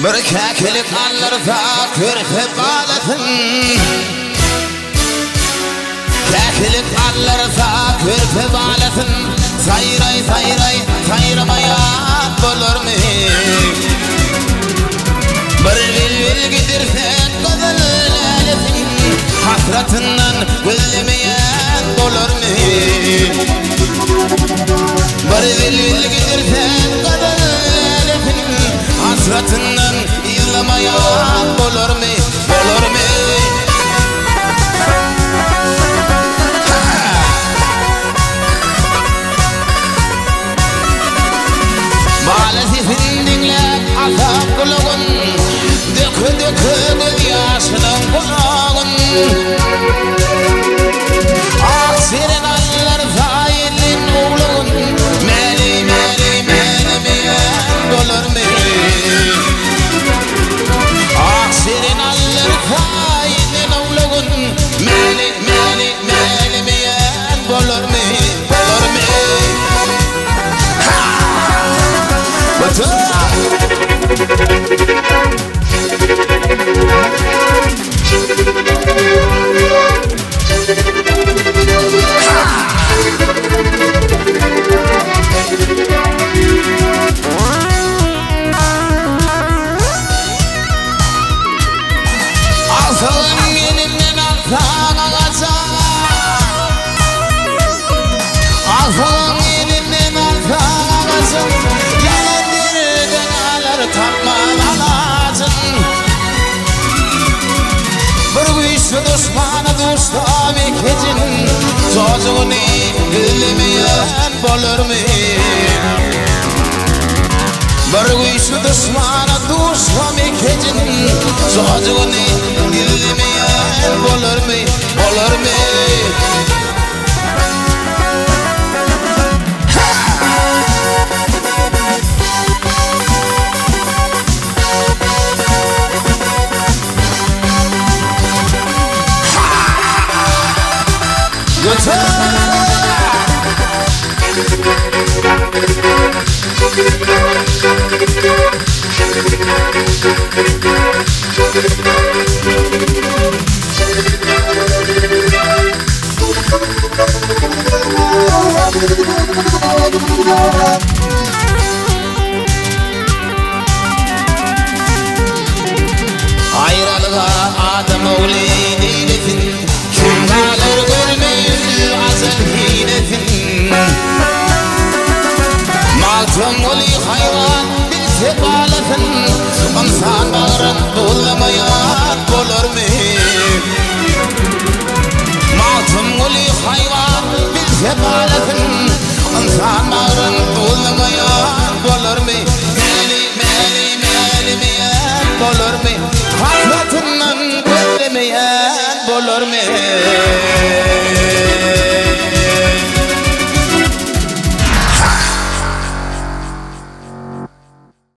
Bir käkilik aldyrsa körpe balasyn. Käkilik aldyrsa körpe balasyn. Saýraý, saýraý, saýramaýan bolarmy? Bir bilbil gidirse gyzyl lälesin. Hasratyndan gözlemeýän bolarmy? Bir bilbil gidirse gyzyl lälesin. Hasratyndan ýyglamaýan bolarmy? Bolarmy? Bala sesin diňläp asap gulagyn, Döke-döke gözýaşynyň bulagyn. Ak jeren allar zaýelin owlagyn, Mäli, mäli, mälemeýän bolarmy? Ak jeren allar zaýelin owlagyn, Mäli, mäli, mälemeýän bolarmy? Bolarmy? Alsaň elinden alsaň agaja. Alsaň elinden alsaň agajyn. Ýalan derden alar tapman alajyn. Bir güýçli duşmana duşsa bekejin. Çocugyny gizlemeýän bolarmy? Bir güýçli duşmana duşsa bekejin. Çocugyny gizlemeýän bolarmy? Bolarmy?